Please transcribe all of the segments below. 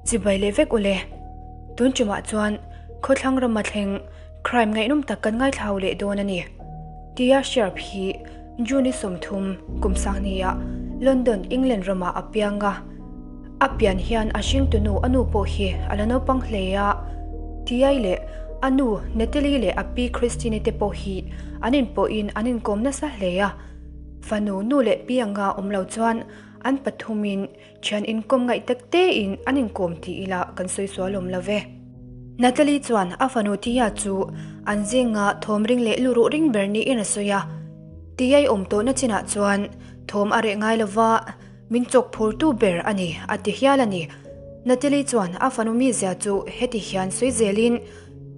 Chibai leh vek ule. Tun tumah chuan khawthlang rama thleng crime ngaihnawm tak kan ngaithlau leh dawn a ni. Tia Sharp hi June 30 kum sanghniah London, England ramah a piang a. A pian hian a hringtunu a nu pawh hi a la naupang hle a. Tiai leh a nu Natalie leh a pi Christine te pawh hi an inpawhin an inkawm nasa hle a. Fanu nu leh pi anga awm lo chuan an pathumin Thian inkawm ngaih tak tein an inkawm ti ila kan sawi sual awm lo ve. Natalie chuan a fanu Tia chu an zinga thawm ring leh luruh ring ber niin a sawi a. Tiai awm tawhna chinah chuan thawm a reh ngai lova, min chawk phurtu ber a ni a ti hial a ni. Natalie chuan a fanu mizia chu heti hian sawi zelin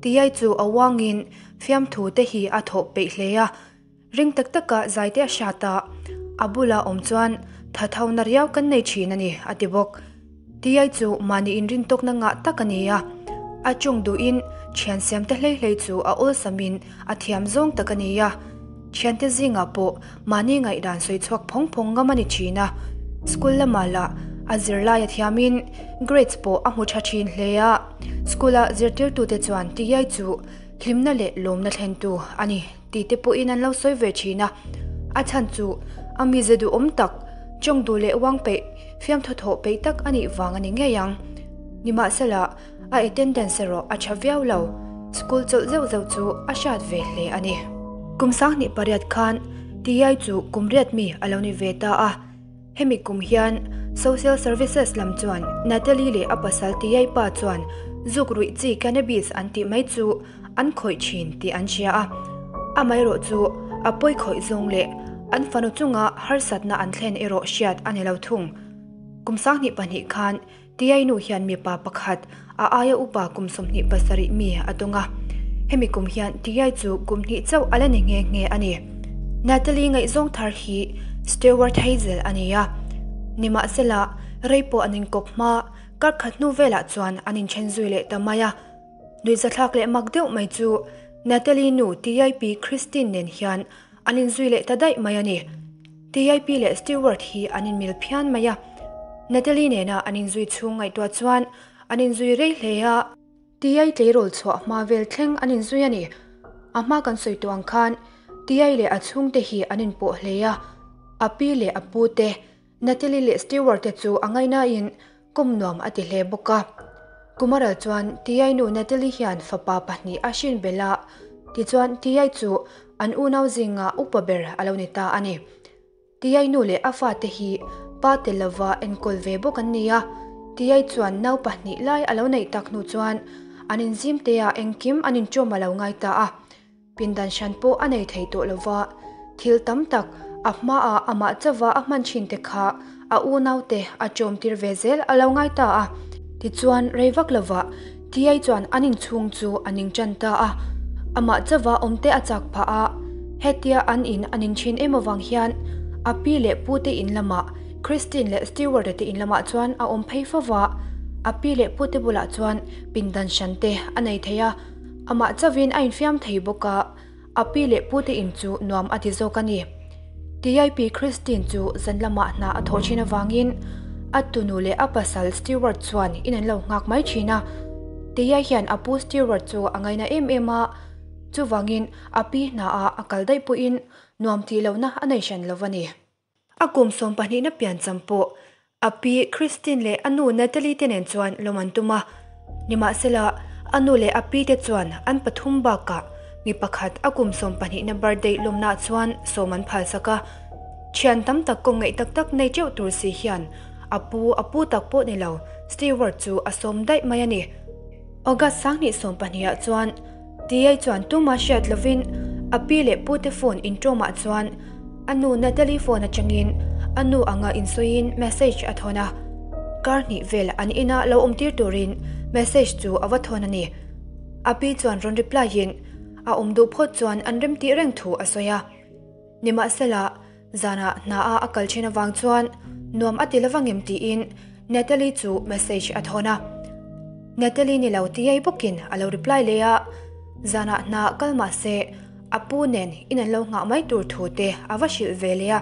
Tiai chu a uangin fiamthu te hi a thawh peih hle a. Ring tak taka zai te a hriat a, a bula awm chuan tha tho na riau kan nei thin a ni, a ti bawk. Tiai chu mahni inrintawkna ngah tak a ni a, a chung duhin thian siam te hlei hlei chu a awlsamin a thiam zawng tak a ni a, thiante zingah pawh mahni ngaihdan sawi chhuak phawng phawng ngam a ni thin a, school lamah lah a zirlai a thiamin grades pawh a hmu tha thin hle a, school-a zirtirtute chuan Tiai chu hlimna leh lawmna thlentu a ni. Tih te pawhin an lo sawi ve thin a, a chhan chu a mize duhawm tak, tawng duh leh uang peih, fiamthaw thawh peih tak a nih vang a ni ngei ang. Nimahsela, a attendance erawh a tha viau lo, school chawlh zeuh zeuh chu a hriat ve hle a ni. Kum 28 khan Tiyai chu kum riat mi a lo ni ve ta a. Hemi kum hian Social Services lam chuan Natalie leh a pasal Tiyai pa chuan zuk ruih chi cannabis an tih mai chu an khawih thin tih an hria a. Amaherawh chu a pawi khawih zawng leh an fanu chunga harsatna an thlen erawh hriat a ni lo thung. Kum 22 khan Tiai nu hian mipa pakhat, a aia upa kum 27 mi a tawng a. Hemi kum hian Tiai chu kum hnih chauh a la ni nghe nghe a ni. Natalie ngaihzawng thar hi Stewart Hazel a ni a. Nimahsela, rei pawh an inkawp hma, kar khat hnu velah chuan an inthen zui leh ta mai a. Nuihzathlak leh mak deuh mai chu Natalie nu Tiai pi Christine nen hian An inzui leh ta daih mai a ni. TIP leh Stewart hi an inmil phian mai a. Natalie nena an inzui chhung ngaihtuah chuan an inzui rei hle a. TI tleirawl chhuah hma vel thleng an inzui a ni. A hma kan sawi tawh ang khan TI leh a chhungte hi an inpawh hle a. A pi leh a pu te, Natalie leh Stewart te chu a ngaihnain Kum nuam a ti hle bawk a. Kumaral chuan Tiai nu Natalie hian fapa pahnih a hrin belh a, tichuan Tiai chu an unau zinga upa ber a lo ni ta a ni. Tiai nu leh a fate hi pa tel lova enkawl ve bawk an ni a, Tiai chuan nau pahnih lai a lo neih tak hnu chuan an inzim tea engkim an inṭawm a lo ngai ta a. Pindan hran pawh a nei thei tawh lova, thil tam tak a hmaah amah chauva a hman thin te kha a unaute a chawmtir ve zel a lo ngai ta a. Tichuan rei vak lovah Tiai chuan an inchhung chu a ning tan ta a, amah chauva awmte a chak phah a, hetia an in a ning thin em avang hian a pi leh pute in lamah Christine leh Stewart-a te in lamah chuan a awm phei fo va, a pi leh pute bulah chuan pindan hran te a nei thei a. Amah chauhin a infiam thei bawk a, a pi leh pute in chu nuam a ti zawk a ni. TIP Christine chu zan lamah hna a thawh thin avangin a tunu leh a pasal Stewart chuan in an lo nghak mai thin a. Tia hian a pu Stewart chu a ngaina em em a, chuvangin a pi hnaah a kal daih pawhin nuam tih lohna a nei hran lo a ni. A kum sawmpahnihna piancham pawh a pi Christine leh a nu Natalie te nen chuan lawm an tum a. Nimahsela, a nu leh a pi te chuan an pathum bakah mi pakhat a kum sawmpahnihna birthday lawmnaah chuan sawm an phalsak a. Thian tam tak kawmngeih tak tak nei teuh tur si hian a pu a pu tak pawh ni lo Stewart chu a sawm daih mai a ni. August 2020 ah chuan Tiai chuan tuma hriat lovin a pi leh pute phone inṭawmah chuan a nu Natalie phone aṭangin a nu anga insawiin message a thawn a. Kar hnih vel an ina lo awmtir turin message chu a va thawn a ni. A pi chuan rawn reply in a awm duh phawt chuan an remtih reng thu a sawi a. Nimahsela, zanah hnaah a kal thin avang chuan nuam a ti lo vangem tiin Natalie chu message a thawn a. Natalie ni lo tiai bawkin a lo reply leh a, zanah hna kal mah se a pu nen in an lo nghah mai tur thu te a va hrilh ve leh a.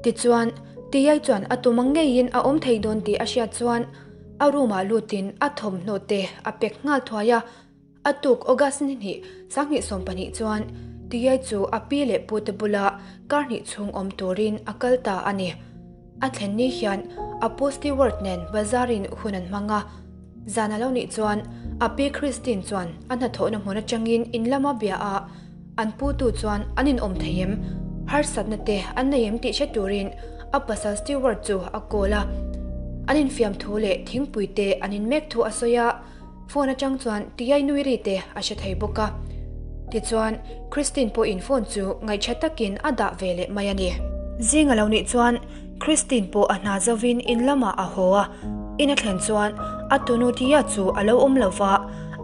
Tichuan, tiai chuan a tum ang ngeiin a awm thei dawn tih a hriat chuan A room ah lutin a thawmhnaw te a pack nghal thuai a. A tuk August ni hnih, 2020 chuan Tiai chu a pi leh pu te bula kar hnih chhung awm turin a kal ta a ni. A thlen ni hian a pu Stewart nen bazar in hun an hmang a. Zan a lo nih chuan a pi Christine chuan a hnathawhna hmun atangin in lama bia a, an pu tu chuan an inawm thei em, harsatna te an nei em tih hre turin a pasal Stewart chu a call a. An infiam thu leh thingpui te an inmek thu a sawi a. Phone atang chuan Tiai nui ri te a hre thei bawk a. Tichuan, Christine pawhin phone chu ngaihṭha takin a dah ve leh mai a ni. Zing a lo nih chuan Christine pawh a hna zovin in lamah a haw a. In a thlen chuan a tunu Tia chu a lo awm lo va,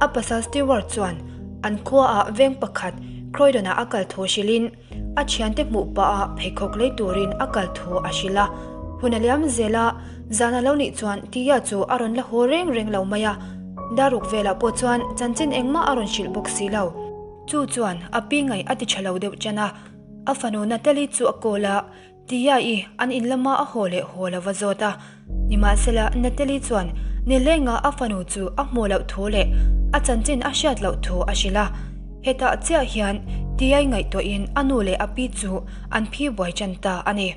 a pasal Stewart chuan an khuaah veng pakhat Croydon-ah a kal thu hrilhin, A thiante hmuh pah a pheikhawk lei turin a kal thu a hrilh a. Hun a liam zel a, zan a lo nih chuan Tia chu a rawn la haw reng reng lo mai a. Daruk velah pawh chuan chanchin engmah a rawn hrilh bawk si lo. Chu chuan a pi ngaih a ti tha lo deuh ṭan a. A fanu Natalie chu a call a, Tia-i an in lama a haw leh haw lo va zawt a. Nimahsela, Natalie chuan nilenga a fanu chu a hmuh loh thu leh a chanchin a hriat loh thu a hrilh a. Hetah chiah hian Tia-i ngaihtuahin a nu leh a pi chu an phi buai ṭan ta a ni.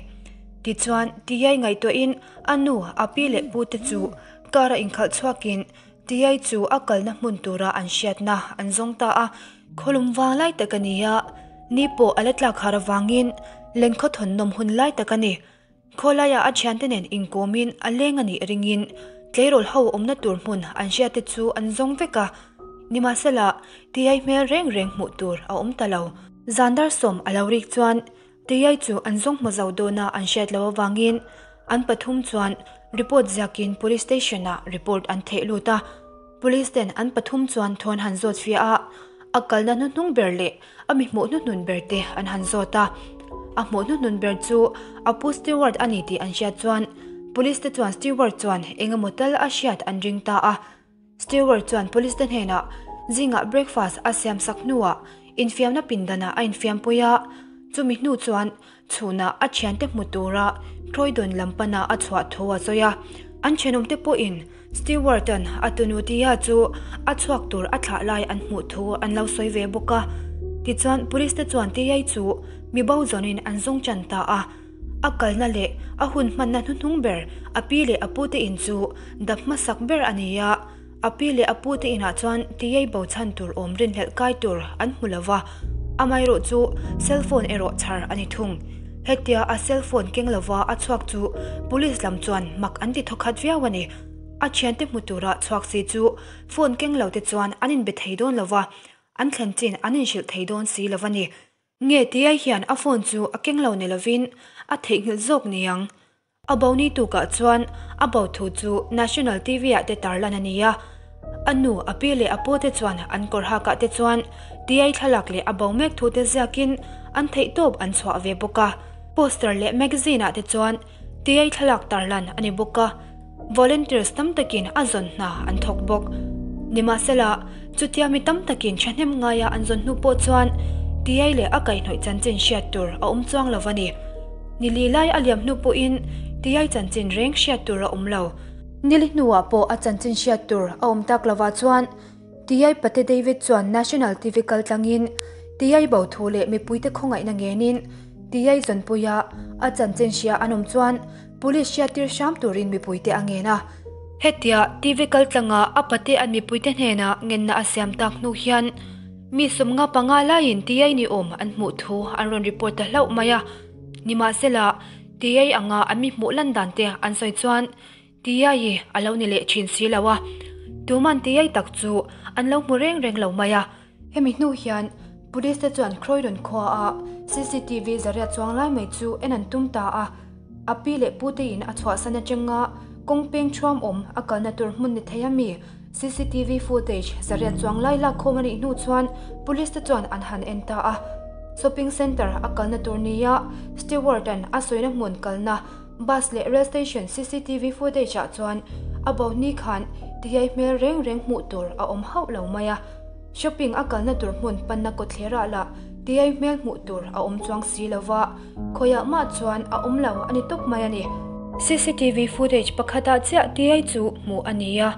Tichuan, Tia-i ngaihtuahin a nu, a pi leh pute chu car-a inkhalh chhuakin Tiai chu a kalna hmun tura an hriatna an zawng ta a, khawlum vang lai tak a ni a, ni pawh a la tlak har avangin lenkhawt hawn nawm hun lai tak a ni. Khawlaiah a thiante nen inkawmin a leng a nih ringin tleirawl ho awmna tur hmun an hriatte chu an zawng vek a, nimahsela Tiai hmel reng reng hmuh tur a awm ta lo. Zan darsawm a lo rik chuan Tiai chu an zawng hmu zo dawna an hriat loh avangin an pathum chuan report ziakin Police Station-ah report an theh lut a. Police ten an pathum chuan thawn han zawt fiah a, a kalna hnuhnung ber leh a mi hmuh hnuhnun ber te an han zawt a. A hmuh hnuhnun ber chu a pu Stewart a ni tih an hriat chuan Police te chuan Stewart chuan eng emaw tal a hriat an ring ta a. Stewart chuan police te hnenah zingah breakfast a siam sak hnuah infiamna pindanah a infiampui a, chumi hnu chuan chhunah a thiante hmu tura Croydon lam pana a chhuah thu a sawi a. An thenawmte pawhin Stewart-a'n a tunu Tia chu a chhuak tur a thlah lai an hmuh thu an lo sawi ve bawk a. Tichuan police te chuan Tia-i chu mi bo zawnin an zawng chan ta a. A kalna leh a hun hmanna hnuhnung ber a pi leh a pute in chu dap hmasak ber a ni a, a pi leh a pute inah chuan tiei bo chhan tur awm rinhlelh kai tur an hmu lo va, amaherawh chu cell phone erawh chhar a ni thung. Hetia a cell phone keng lova a chhuak chu police lam chuan mak an ti thawkhat viau a ni. A thiante hmu tura chhuak si chu phone keng lo te chuan an inbe thei dawn lo va, an thlen chin an inhrilh thei dawn si lo a ni. Nge Tiai hian a phone chu a keng lo ni lovin a theihnghilh zawk niang. A bo ni tukah chuan a bo thu chu National TV ah te tarlan a ni a. A nu, a pi leh a pu te chuan an kawr hakah te chuan Tiai thlalak leh a bo mek thu te ziakin an theihtawp an chhuah ve bawk a. Poster leh magazine ah te chuan Tiai thlalak tarlan a ni bawk a. Volunteers tam takin a zawn hna an thawk bawk. Nimahsela, chutia mi tam takin thahnem ngaia an zawn hnu pawh chuan Tiai leh a kaihhnawih chanchin hriat tur a awm chuang lo a ni. Nili lai a liam hnu pawhin Tiai chanchin reng hriat tur a awm lo. Nili hnuah pawh a chanchin hriat tur a awm tak lovah chuan Tiai Pate David chuan National TV kaltlangin Tiai bo thu leh mipuite khawngaihna ngenin Tiai zawnpuia a chanchin hria an awm chuan Police hriattir hram turin mipuite a ngen a. Hetia TV kaltlanga a pate an mipuite hnena ngenna a siam tak hnu hian mi 55 laiin Tiai ni awm an hmuh thu an rawn report ta hlauh mai a. Nimahsela, Tiai anga an mi hmuh lan dan te an sawi chuan Tiai a lo ni leh thin si lo a, tuman Tiai tak chu an lo hmu reng reng lo mai a. Hemi hnu hian Police te chuan Croydon khua a cctv zariat chuang lai mai chu en an tum ta a, a pi leh pu te in a chhuahsan atanga kawng peng thuam awm a kalna tur hmun ni thei ami cctv footage zariat chuang lai lak khawm a nih hnu chuan Police te chuan an han en ta a. Shopping centre a kalna tur nia Stewart-a'n a sawina hmun kalna Bus leh rail station cctv footage ah chuan a bo ni khan tiai hmel reng reng hmuh tur a awm hauh lo mai a, shopping a kalna tur hmun panna kawtthler ah lah tiai hmel hmuh tur a awm chuang si lo va, khawiah mah chuan a awm lo a ni tawp mai a ni. Cctv footage pakhatah chiah Tiai chu hmuh a ni a,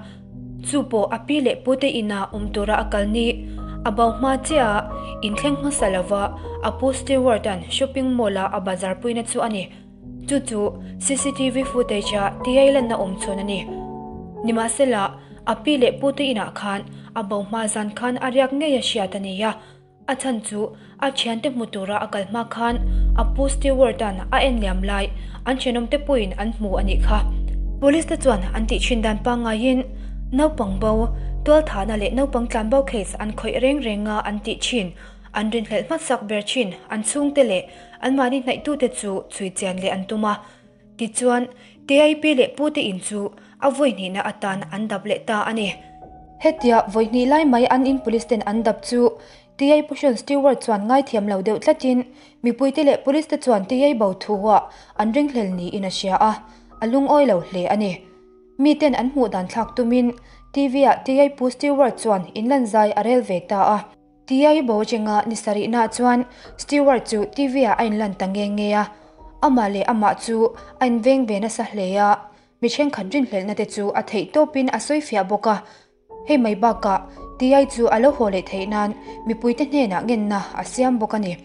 chu pawh a pi leh pute inah awm tura a kal ni. A bo hma chiah a inthleng hmasa lova a pu Stewart-a'n shopping mall-a a bazar puina chu a ni. Chu chu cctv footage-a Tiai lanna awm chhun a ni. Nimahsela, a pi leh pute inah khan a bo hma zan khan a riak ngei a hriat a ni a. A chhan chu a thiante hmu tura a kal hma khan a pu Stewart-a'n a en liam lai an thenawmte pawhin an hmu a nih kha. Police te chuan an tih thin dan pangngaiin naupang bo, tualthahna leh naupang tlanbo case an khawih reng reng a an tih thin, an rinhlelh hmasak ber thin an chhungte leh anmahni hnaihtute chu chhui chian leh an tum a. Tichuan, TIP leh Pute in chu a vawi hnihna atan an dap leh ta a ni. Hetia vawi hnih lai mai an in police ten an dap chu TI Pu Sean Stewart chuan ngaithiam lo deuh tlatin mipuite leh police te chuan TI bo thuah an ringhlel niin a hria a, a lungawi lo hle a ni. Miten an hmuh dan thlak tumin TV-ah TI Pu Stewart chuan inlanzai a rel ve ta a. Tia i bo chenga ni sarihnaah chuan Stewart chu TV-ah a inlan ta nge nge a, amah leh amah chu a inveng ve nasa hle a, mi thenkhat rinhlelhna te chu a theih tawpin a sawi fiah bawk a. Hei mai bakah Tia chu a lo haw leh theih nan mipuite hnenah ngenna a siam bawk a ni.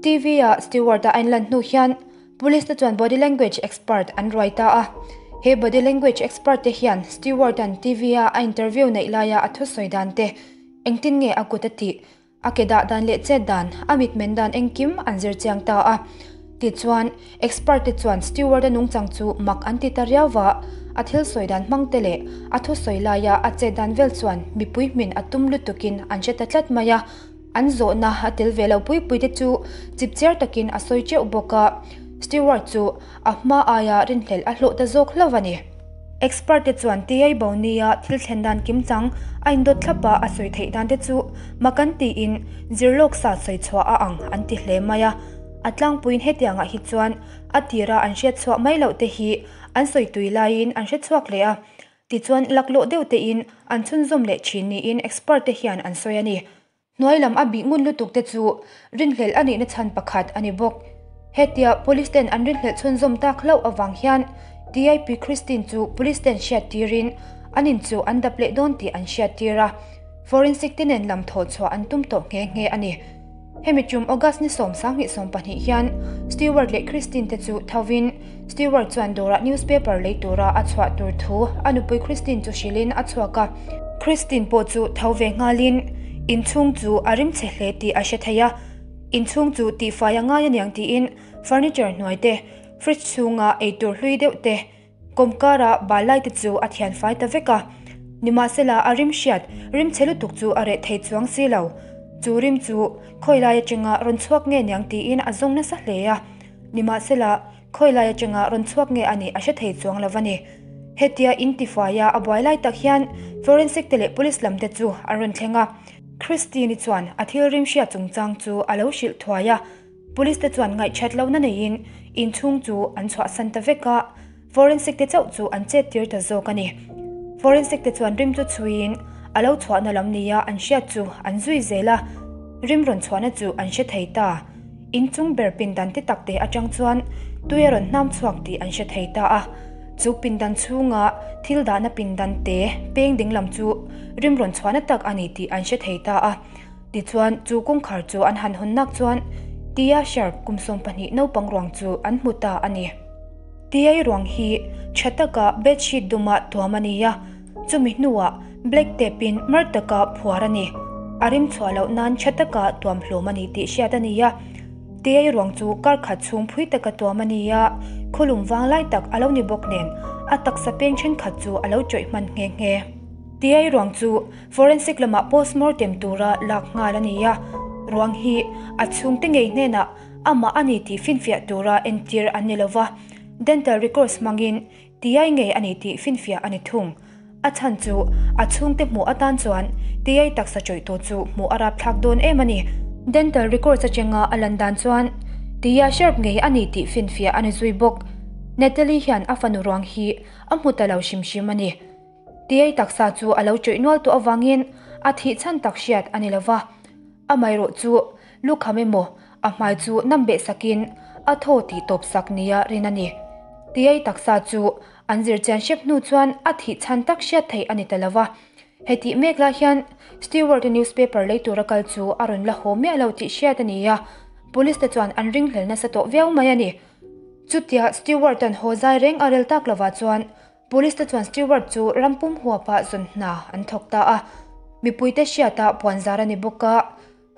TV-ah Stewart-a a inlan hnu hian Police te chuan body language expert an ruai ta a, he body language expert te hian Stewart-a'n TV-a a interview neih laia a thusawi dan te Engtin nge a kut a tih? A ke dah dan leh chet dan, a mitmen dan engkim an zir chiang ta a. Tichuan, expert te chuan Stewart-a nungchang chu mak an ti ta riau va, a thil sawi dan hmang te leh a thusawi laia a chet dan vel chuan mipui hmin a tum lutukin an hre ta tlat mai a. An zawhna a tel ve lo pui pui te chu chipchiar takin a sawi teuh bawk a, Stewart chu a hma aia rinhlelh a hlawh ta zawk hlauh a ni. Expert te chuan Tiai bo nia thil thlen dan kimchang a indawt thlap a, a sawi theih dan te chu mak an tiin zirlawk sa sawi chhuah a ang an ti hle mai a. A tlangpuiin hetiangah hi chuan a tira an hriat chhuah mai loh te hi an sawi tui laiin an hre chhuak leh a, tichuan laklawh deuh tein an chhunzawm leh thin niin expert te hian an sawi a ni. Hnuai lam a bih ngun lutuk te chu rinhlelh a nihna chhan pakhat a ni bawk. Hetia Police ten an rinhlelh chhunzawm tak hlauh avang hian DIP Christine chu Police ten hriat tirin an in chu an dap leh dawn tih an hriat tir a, Forensic te nen lam thawh chhuah an tum tawh nghe nghe a ni. Hemi tum August ni 12 hian Stewart leh Christine te chu thovin Stewart chuan dawrah newspaper lei tura a chhuah tur thu a nupui Christine chu hrilhin a chhuak a. Christine pawh chu tho ve nghalin inchhung chu a rim chhe hle tih a hre thei a, inchhung chu tihfai a ngai aniang tiin furniture hnuai te, fridge chhunga eitur hlui deuh te, Kawmkara bal lai te chu a thian fai ta vek a, nimahsela a rim hriat rim chhe lutuk chu a reh thei chuang si lo. Chu rim chu khawi lai atanga rawn chhuak nge niang tiin a zawng nasa hle a, nimahsela khawi lai atanga rawn chhuak nge a nih a hre thei chuang lo a ni. Hetia in tifaia a buai lai tak hian forensic te leh police lam te chu an rawn thleng a, Christine-i chuan a thil rim hriat chungchang chu a lo hrilh thuai a. Police te chuan ngaihṭhat lohna neiin inchhung chu an chhuahsan ta vek a, forensic te chauh chu an chet tir ta zawk a ni. Forensic te chuan rim chu chhuiin a lo chhuahna lam nia an hriat chu an zui zel a, rim rawn chhuahna chu an hre thei ta. Inchung ber pindan te tak te aṭang chuan tui a rawn hnam chhuak tih an hre thei ta a, chu pindan chhunga thil dahna pindan te peng dinglam chu rim rawn chhuahna tak a ni tih an hre thei ta a. Tichuan, chu kawngkhar chu an han hawn nak chuan Tia Sharp kum 12 naupang ruang chu an hmu ta a ni. Tiai ruang hi tha taka bedsheet duma tuam a ni a, chumi hnuah black tape in mar taka phuar a ni. A rim chhuah loh nan tha taka tuam hlawm a ni tih hriat a ni a. Tiai ruang chu kar khat chhung phui taka tuam a ni a, khawlum vang lai tak a lo ni bawk nen a taksa peng thenkhat chu a lo chawih hman nghe nghe. Tiai ruang chu Forensic lamah postmortem tura lak nghal a ni a, ruang hi a chhungte ngei hnenah amah a ni tih finfiah tura entir an ni lova, dental records hmangin tiai ngei a ni tih finfiah a ni thung. A chhan chu a chhungte hmuh atan chuan tiai taksa chawih tawh chu hmuh a rapthlak dawn em a ni. Dental records atanga a lan dan chuan tia sharp ngei a ni tih finfiah a ni zui bawk. Natalie hian a fanu ruang hi a hmu ta lo hrim hrim a ni. Tiai taksa chu a lo chawih nual tawh avangin a thih chhan tak hriat a ni lo va. Amaherawh chu lukham emaw a hmai chu nam beh sakin a thaw tih tawp sak nia rin a ni. Tiai taksa chu an zirchian hrep hnu chuan a thih chhan tak hriat theih a ni ta lo va. Hetih mek lai hian Stewart-a newspaper lei tura kal chu a rawn la haw miah lo tih hriat a ni a, police te chuan an ringhlel nasa tawh viau mai a ni. Chutia Stewart-a'n haw zai reng a rel tak lovah chuan police te chuan Stewart chu rampum huapa zawn hna an thawk ta a, mipuite hriata puanzar a ni bawk a.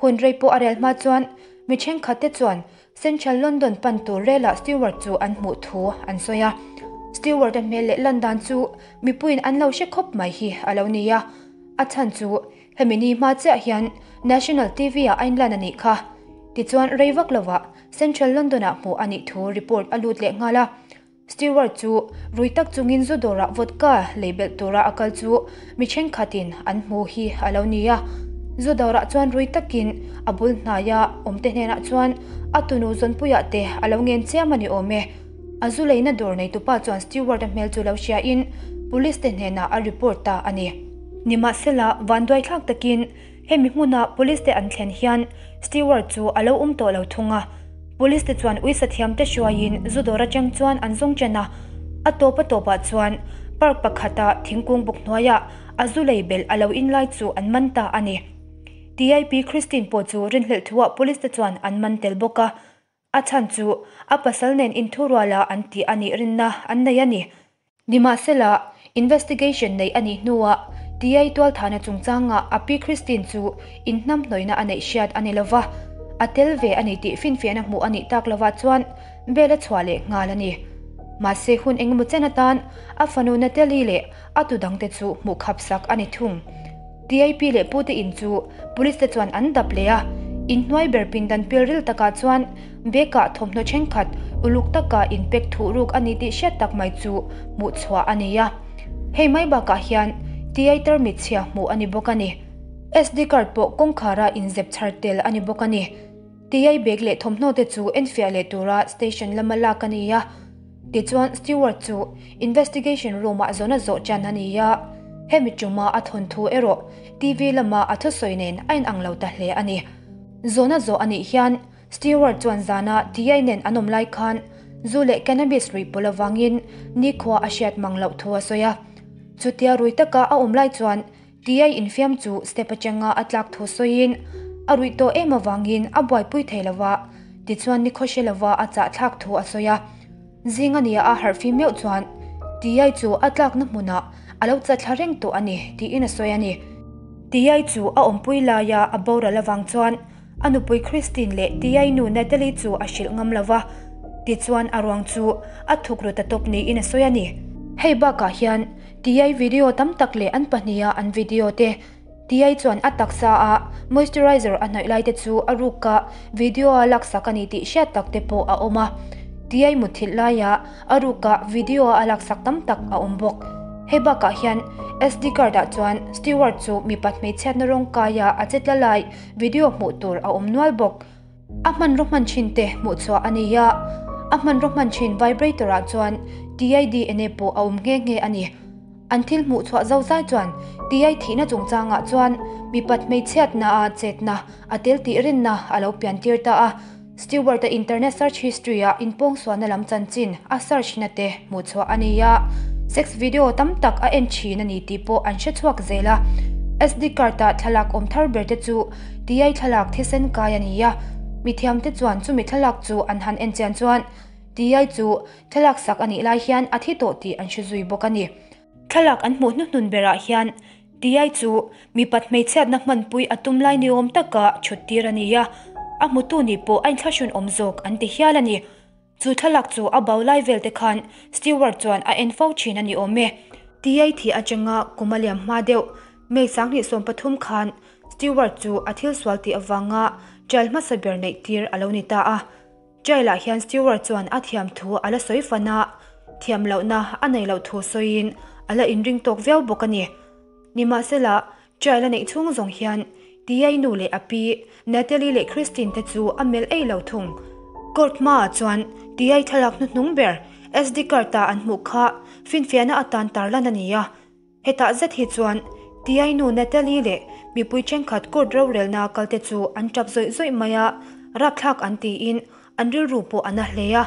Hun rei pawh a rel hma chuan mi thenkhat te chuan Central London pan tur relah Stewart chu an hmuh thu an sawi a. Stewart-a hmel leh lan dan chu mipuiin an lo hre khawp mai hi a lo ni a. A chhan chu hemi ni hma chiah hian National TV-ah a inlan a nih kha. Tichuan rei vak lovah Central London-ah hmuh a nih thu report a lut leh nghal a. Stewart chu rui tak chungin zu dawrah vodka lei belh tura a kal chu mi thenkhatin an hmu hi a lo ni a. Zu dawrah chuan rui takin a bul hnaia awmte hnenah chuan a tunu zawnpuiah te a lo ngen chiam a ni awm e. A zu leina dawr neitupa chuan Stewart-a hmel chu lo hriain police te hnenah a report ta a ni. Nimahsela, vanduaithlak takin Hemi hmuna police te an thlen hian Stewart chu a lo awm tawh lo thung a. Police te chuan uisa thiam te hruaiin zu dawr atang chuan an zawng chen a. A tawp a tawpah chuan park pakhata thingkung buk hnuaiah a zu lei belh a lo in lai chu an man ta a ni. TIP Christine pawh chu rinhlelh thuah police te chuan an man tel bawk a. A chhan chu a pasal nen inthuruala an tih a nih rinna an nei a ni. Nimahsela, investigation neih a nih hnuah Tiai tualthahna chungchangah a pi Christine chu inhnamhnawihna a neih hriat a ni lova, a tel ve a ni tih finfiahna hmuh a nih tak lovah chuan bel a chhuah leh nghal a ni. Mahse hun engemaw chen atan a fanu Natalie leh a tu dangte chu hmuh khap sak a ni thung. Tiai pi leh pute in chu police te chuan an dap leh a, inhnuai ber pindan pilril takah chuan Bag-ah thawmhnaw thenkhat uluk taka inpek thuh ruk a ni tih hriat tak mai chu hmuh chhuah a ni a. Hei mai bakah hian theatre mitchhia hmuh a ni bawk a ni. SD card pawh kawngkhara inzep chhar tel a ni bawk a ni. Tiai bag leh thawmhnaw te chu enfiah leh tura station lama lak a ni a. Tichuan Stewart chu investigation room-ah zawna zawh tan a ni a. Hemi tuma a thawnthu erawh TV lama a thusawi nen a inang lo ta hle a ni. Zawna zawh a nih hian Stewart chuan zana Tiai nen an awm lai khan zu leh cannabis ruih pawlh avangin nikhua a hriat mang loh thu a sawi a. Chutia rui taka a awm lai chuan Tiai infiam chu step atanga a tlak thu sawiin a ruih tawh em avangin a buaipui thei lo va, tichuan nikhaw hre lova a chahthlak thu a sawi a. Zing a nia a harhfim meuh chuan Tiai chu a tlakna hmunah a lo chatthla reng tawh a ni tiin a sawi a ni. Tiai chu a awmpui laia a boral avang chuan A nupui Christine leh Tiai nu Natalie chu a hrilh ngam lo va, tichuan a ruang chu a thuk ru ta tawp niin a sawi a ni. Hei bakah hian Tiai video tam tak leh an pahniha an video te, Tiai chuan a taksa a moisturizer a hnawih lai te chu a ruka video a laksak a ni tih hriat tak te pawh a awm a. Tiai mutthilh laia a ruka video a laksak tam tak a awm bawk. Hei bakah hian SD card ah chuan Stewart chu mipat hmeichhiatna rawng kaia a che tla lai Video hmuh tur a awm nual bawk. A hmanraw hman thin te hmuh chhuah a ni a, a hmanraw hman thin vibrator ah chuan TIDNA pawh a awm nghe nghe a ni. An thil hmuh chhuah zo zai chuan TI thihna chungchangah chuan mipat hmeichhiatna a chetna a tel tih rinna a lo pian tir ta a. Stewart-a internet search history-ah inpawngsualna lam chanchin a search na te hmuh chhuah a ni a, sex video tam tak a en thin a ni tih pawh an hre chhuak zel a. SD card-a thlalak awm thar ber te chu Tiai thlalak thisen kai a ni a, mithiamte chuan chumi thlalak chu an han en chian chuan Tiai chu thlalak sak a nih lai hian a thi tawh tih an hre zui bawk a ni. Thlalak an hmuh hnuhnun berah hian Tiai chu mipat hmeichhiatna hmanpui a tum lai niawm taka chhut tir a ni a, a hmutu ni pawh a inthlahrun awm zawk an ti hial a ni. Chu thlalak chu a bo lai vel te khan Stewart chuan a en fo thin a ni awm e. Tiai thih atanga kum a liam hma deuh May 2013 khan Stewart chu a thil sual tih avanga trial hmasa ber neih tir a lo ni ta a. Trial-ah hian Stewart chuan a thiam thu a la sawi fan a, thiam lohna a nei loh thu sawiin a la inring tawk viau bawk a ni. Nimahsela, trial a neih chhung zawng hian Tiai nu leh a pi, Natalie leh Christine te chu a melh ei lo thung. Court hmaah chuan Tiai thlalak hnuhnung ber SD card-a an hmuh kha finfiahna atan tarlan a ni a. Hetah zet hi chuan Tiai nu Natalie leh mipui thenkhat court rorelna kalte chu an tap zawih zawih mai a, rapthlak an tiin an rilru pawh a na hle a.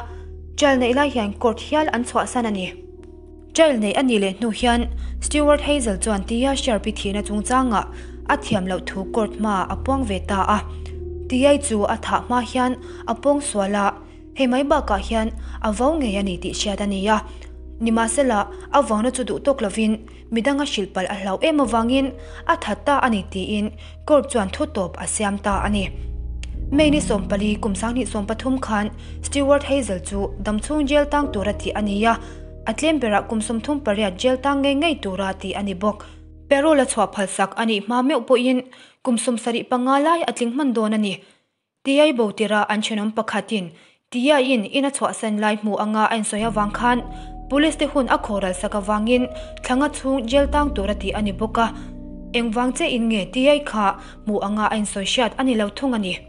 Trial neih lai hian court hial an chhuahsan a ni. Trial neih a nih leh hnu hian Stewart Hazel chuan Tia Sharp-i thihna chungchangah a thiam loh thu court hmaah a puang ve ta a. Tia-i chu a thah hma hian a pawng sual a, hei mai bakah hian a vo ngei a ni tih hriat a ni a. Nimahsela, a vauna chu duh tawk lovin midang a hrilh palh a hlauh em avangin a that ta a ni tiin court chuan thu tawp a siam ta a ni. May ni 14 kum 2013 khan Stewart Hazel chu damchhung jail tang tura tih a ni a, a tlem berah kum 38 jail tang ngei ngei tura tih a ni bawk. Parole a chhuah phalsak a nih hma meuh pawhin kum 75 lai a tling hman dawn a ni. Tiai bo tira an thenawm pakhatin Tiaiin in a chhuahsan lai hmu anga a insawi avang khan Police te hun a khawhral sak avangin thlanga chhung jail tang tura tih a ni bawk a. Engvang che in nge Tiai kha hmu anga a insawi hriat a ni lo thung a ni.